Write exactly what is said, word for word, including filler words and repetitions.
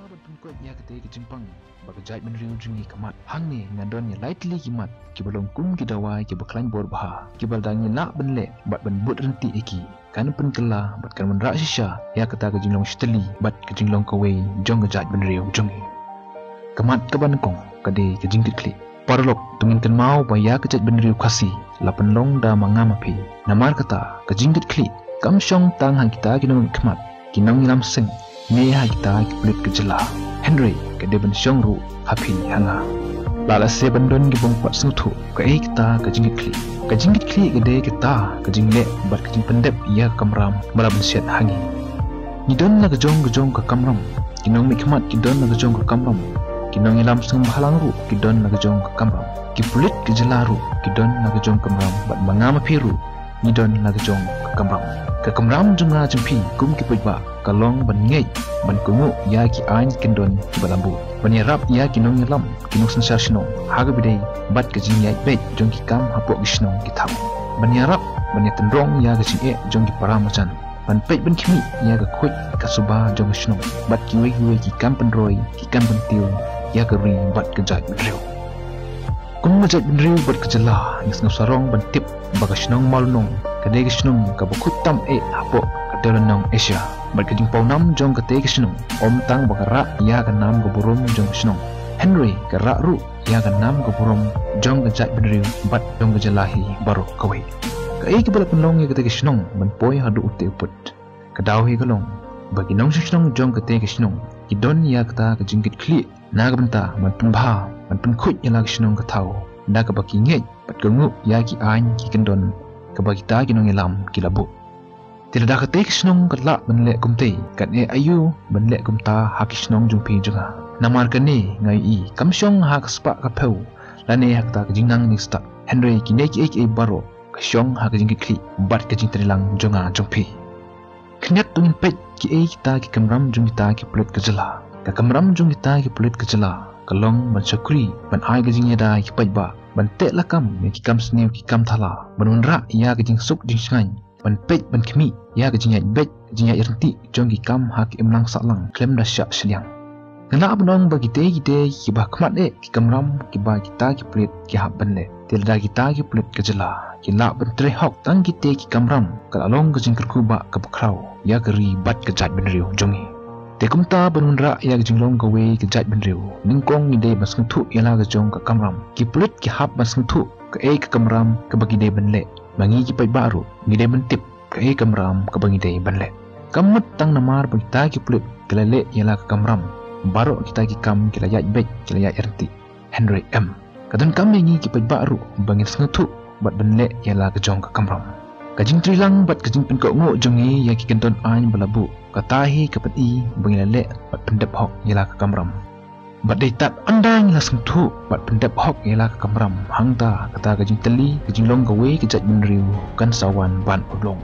Ban pynkoit ïa kata ka jingpang ba ka jaitbynriew jong ngi ka mat. Hangne nga don ïa lai tylli ki mat kiba long kum ki dawai kiba khlaiñ bor bha, kiba lada ngi lah ban leh bad ban bud ryntih ïa ki, kan pynkylla bad kan wanrah shisha ïa kata ka jinglong shitylli bad ka jinglong kawei jong ka jaitbynriew jong ngi. Ka mat kaba nyngkong ka dei ka jingkitkhlieh. Paralok, to ngin kynmaw ba ïa ka jaitbynriew Khasi la pynlong da ma nga ma phi. Namar kata ka jingkitkhlieh kam shong tang ha kita ki nongmihkhmat, ki nongïalam seng, ne ha kita ki pulit ka jylla, hynrei ka dei ban shong ruh ha phi ha nga. La lehse ban don kiba ym pat sngewthuh kaei kata ka jingkitkhlieh. Ka jingkitkhlieh ka dei kata ka jingleh bad ka jingpyndep ïa ka kamram ba la bynshet ha ngi. Ngi don la ka jong ka jong ka kamram. Ki nongmihkhmat ki don la ka jong ka kamram. Ki nongïalam seng bhalang ruh ki don la ka jong ka kamram. Ki pulit ka jylla ruh ki don la ka jong ka kamram, bad ma nga ma phi ruh ngi don la ka jong ka kamram. Ka kamram jong nga jong phi kum ki paidbah ka long ban ngeit, ban kohnguh ïa ki aiñ ki kyndon kiba la buh, ban ïarap ïa ki nongïalam, ki nongsynshar shnong ha kaba ïadei bad ka jingïaid beit jong ki kam hapoh ki shnong ki thaw, ban ïarap, ban ïatynrong ïa ka jingeh jong ki para marjan, ban peit ban khmih ïa ka khuid ka suba jong ka shnong bad kiwei kiwei ki kam pynroi, ki kam pyntiew ïa ka ri bad ka jaitbynriew. Kum ka jaitbynriew bad ka jylla, ngi sngew sarong ban tip ba ka shnong Mawlynnong ka dei ka shnong kaba khuid tam eh hapoh ka dewlynnong Asia. Bad ka jingpawnam jong kata ka shnong ym tang ba ka rah ïa ka nam ka burom jong ka shnong, hynrei ka rah ruh ïa ka nam ka burom jong ka jaitbynriew bad jong ka jylla hi baroh kawei. Kaei kaba la pynlong ïa kata ka shnong ban poi haduh utei u pud? Ka daw hi ka long ba ki nongshong shnong jong kata ka shnong ki don ïa kata ka jingkitkhlieh na ka bynta ban pynbha, ban pynkhuid ïa la ka shnong ka thaw, da kaba ki ngeit bad kohnguh ïa ki aiñ ki kyndon kaba kita ki nongïalam ki la buh. Te lada kata ka shnong ka lah ban leh kumtei, kan eh aïu ban leh kumta ha ki shnong jong phi jong nga? Namar kane nga ïohi kam shong ha ka spah ka phew lane ha kata ka jingnang ne stad, hynrei kine kiei kiei baroh ka shong ha ka jingkitkhlieh bad ka jingtreilang jong nga jong phi. Khyndiat to ngin peit kiei kita ki kamram jong kita ki pulit ka jylla. Ka kamram jong kita ki pulit ka jylla ka long ban shakri, ban ai ka jingïada ïa ki paidbah, ban teh lakam ïa ki kam sniew ki kam thala, ban wanrah ïa ka jingsuk jingshngaiñ, ban peit ban khmih ïa ka jingïaid beit, ka jingïaid ryntih jong ki kam ha ka imlang sahlang khlem da shah shiliang. Nga lah ban ong ba kitei kitei kiba khmat eh ki kamram kiba kita ki pulit ki hap ban leh. Te lada kita ki pulit ka jylla ki lah ban trei hok tang kitei ki kamram, ka la long ka jingkyrkhu ba kaba khraw ïa ka ri bad ka jaitbynriew jong ngi. Te kumta ban wanrah ïa ka jinglong kawei ka jaitbynriew, nyngkong ngi dei ban sngewthuh ïa la ka jong ka kamram. Ki pulit ki hap ban sngewthuh kaei ka kamram kaba ki dei ban leh. Ma ngi ki paidbah ruh ngi dei ban tip kaei ka kamram kaba ngi dei ban leh. Kam mut tang namar ba kita ki pulit ki la leh ïa la ka kamram, baroh kita ki kam ki la ïaid beit, ki la ïaid ryntih. Hynrei em, ka donkam ïa ngi ki paidbah ruh ba ngin sngewthuh bad ban leh ïa la ka jong ka kamram. Ka jingtreilang bad ka jingpynkohnguh jong ngi ïa ki kyndon aiñ ba la buh, kata hi ka pyni ba ngi la leh bad pyndep hok ïa la ka kamram. Bad dei tad ynda ngi la sngewthuh bad pyndep hok ïa la ka kamram, hangta kata ka jingtylli ka jinglong kawei ka jaitbynriew kan sa wan ban pynlong.